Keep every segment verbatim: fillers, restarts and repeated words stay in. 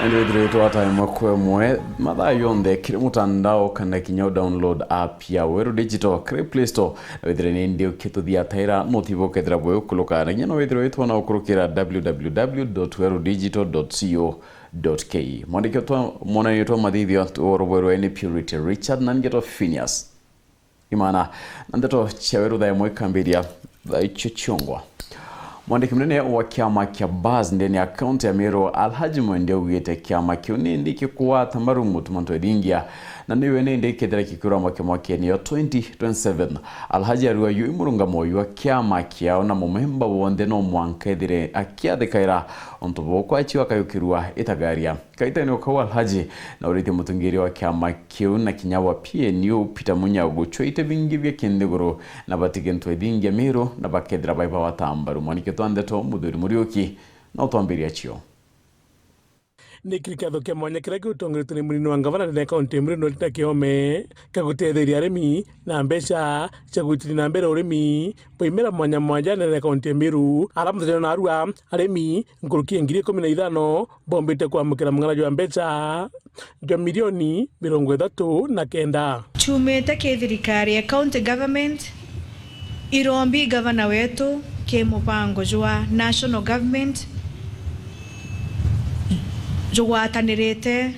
Withire witwata imwe kwa imwe mathaa yonthe kiri mutandao kana kinya u download app ya Weru Digital kiri Play Store. Na withire ni ndi ukituthiataira no tibo ukethira bwe ukuluka na kinya no withire witwona ukurukira w w w dot weru digital dot co dot k e. Mwandiki twa mwonanio twa mathithio twa rubwe rwa ni Purity Richard na ngeto Phineas. Imana na ndeto cia Weru thaa imwe ikambiria thaa icio ciongwa. Mwandiki munene wa kiama kia Bas ndene ya kaunti ya Meru, Alhaji Mwendi, augite kiama kiu ni ndi kikugwata mbaru mutuma ntwethingia, na niwe ni ndi kethira kikiura mwake mwakeni yo twenty twenty-seven. Alhaji Arua yu i murungamo wa kiama kiao na mumemba wonthe no mwanka ethire akiathikaira untu bukwa acio akayukirua itagaria. Kaitani o kau Alhaji na uritie mutongeria wa kiama kiu na kinya wa P N U Peter Munya gucwa ite bingi bia kinthiguru na batige ntwethingia Meru na bakethira bai bagwata mbaru. Mwaniki twa ndeto Muthuri Muriuki na utwambiria cio. Ni kiri kiatho kia mwanya kiria giutongeretwe ni munini wa ngavana ndene ya kaunti ya Meru Noel Kiome kia gutetheria arimi na mbeca cia gwitithia na mbere urimi bwa imera mwanya mwanya ndene ya kaunti ya Meru, ara muthenya narua arimi nkuruki ya ngiri ikumi na ithano bombite kwamukira mung'ana jwa mbeca jwa milioni mirongo ithatu na kenda. Ciumite ki thirikari ya county government, irombi gavana wetu ki mubango jwa national government jugwatanirite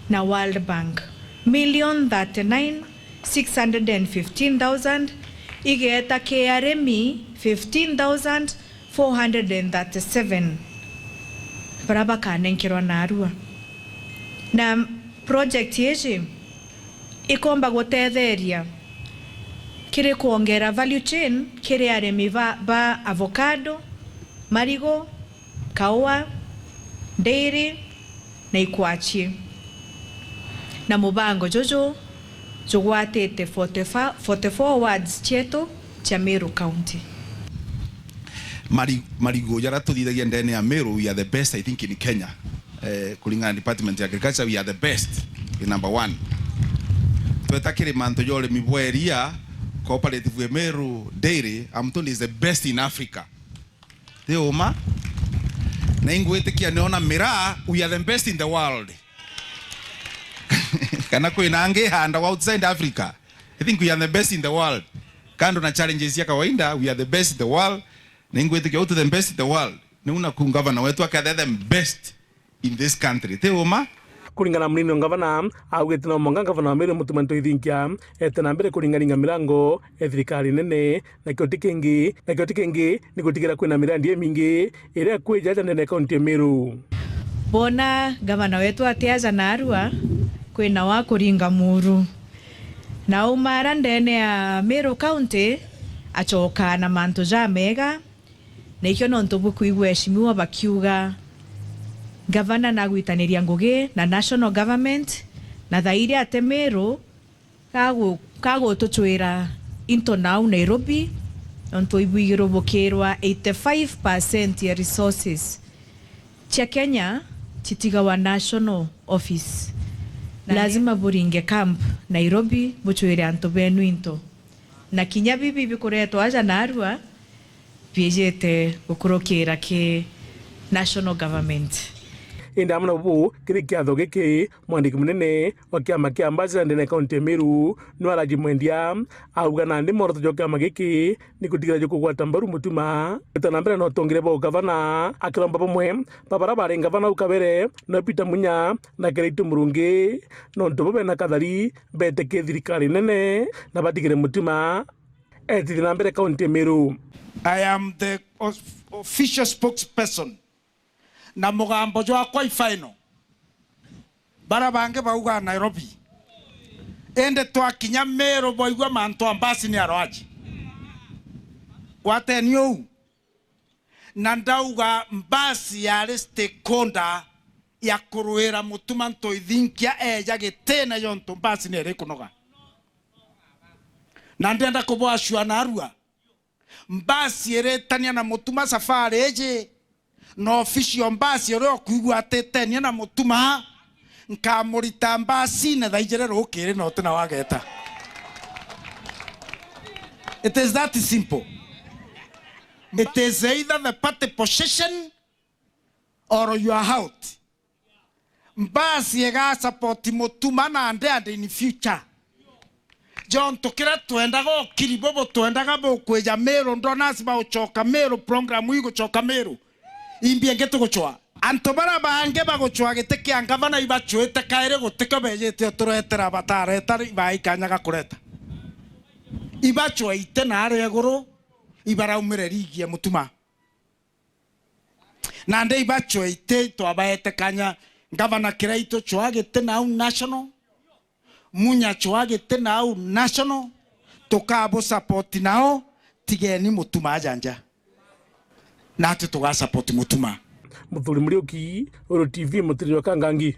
na World Bank, million thirty-nine six hundred and fifteen thousand, igeeta ki arimi fifteen thousand four hundred and thirty-seven baria bakanenkerwa narua. Na project iji ikomba gutetheria kiri kwongera value chain kiri arimi ba, ba avocado, marigu, kaua, ndiri na ikwachi. Na mubango juju jugwatite forty-four, forty-four wards cietu cia Meru County. Mari-, marigu jaria tuthithagia ndene ya Meru, we are the best, I think, in Kenya. Eh, kuringana na department ya agriculture, we are the best, we number one. Tweta kiri mantu ja urimi bwa iria, cooperative ya Meru Dairy, Amtoni is the best in Africa. Ti uma? Na ingwitikia niona miraa, we are the best in the world. Kana kwina angi handagwa outside Africa? I think we are the best in the world. Kando na challenges cia kawaida, we are the best in the world. Na ingwitikia utu the best in the world. Ni una ku governor wetu akethe the best in this country. Ti uma? Kuringana na munini wa ngavana, augite no mwanka ngavana wa Meru Mutuma Ntoithinkia ete na mbere kuringaringa mirango e thirikari nene, nakio ti kingi, nakio ti kingi ni gutigira kwina mirandi imingi iria kwija aja ndene ya kaunti ya Meru. Bona gavana wetu ati aja narua, kwina wa kuringa muru. Na aumara ndene ya Meru County, acokaa na mantu jamega, na ikio nontu bukwigua eshimiwa bakiuga, gavana nagwitaniria ngugi na national government, na thaa iria ate Meru kagu-, kagutucwira into nau Nairobi, nontu ibwigirwe bukirwa eighty-five percent ya resources cia Kenya citigawa national office. Na lazima buringe camp Nairobi, bucwire antu benu into. Na kinya bibi bikuretwa aja narua, biijite gukurukira ki national government. Indi amwe na bubu, kiri kiatho giki, mwandiki munene wa kiama kia Ambassador ndene ya kaunti ya Meru, Nwaraji Mwendia, auga nandi mworoto jwa kiama giki ni gutigira jukugwata mbaru Mutuma. Eta na mbere na utongere bwa ugavana, akiromba bamwe ba bara bari ngavana au kabere, no Peter Munya na Kiraitu Murungi, nontu bo bena kathari, bete ki thirikari nene na batigire Mutuma etithie na mbere kaunti ya Meru. I am the of-, official spokesperson, na mugambo jwakwa i final. Bara bangi bauga Nairobi, indi twakinya Meru bwaigua mantu a mbasi ni aroaji. Gwateni uu. Na ndauga mbasi yari stakeholder ya kuruira Mutuma Ntoithinkia eja gitine jontu mbasi ni iri kunoga. Na ndenda kubwacua narua, mbasi iritania na Mutuma safari iji, na official mbasi uria ukwigua atitenia na Mutuma, nkamurita mbasine thaa ijiri rukiri na utina wageta. It is that simple. It is either the party position or you are out. Mbasi iga support Mutuma nandi and in future. Jontu kiria twendaga ukiri bubu twendaga bukwija Meru, ndonasi bauchoka Meru, program ii guchoka Meru. Imbi ingi tuguchwa. Antu bara bangi baguchwa giti kia ngavana ibachwite kairi gutikio bejite uturetera batareta ibaikanya ga kureta. Ibachwa ite na aria iguru ibaraumire ligi ya Mutuma. Nandi ibachwa ite twabaete kanya ngavana Kiraitu chwa giti nau national. Munya chwa giti nau national, tukabu support nao, tigeni Mutuma aja nja. Nati tuga support Mutuma. Muthuri Muriuki, Uru T V, Mutiriro Kangangi.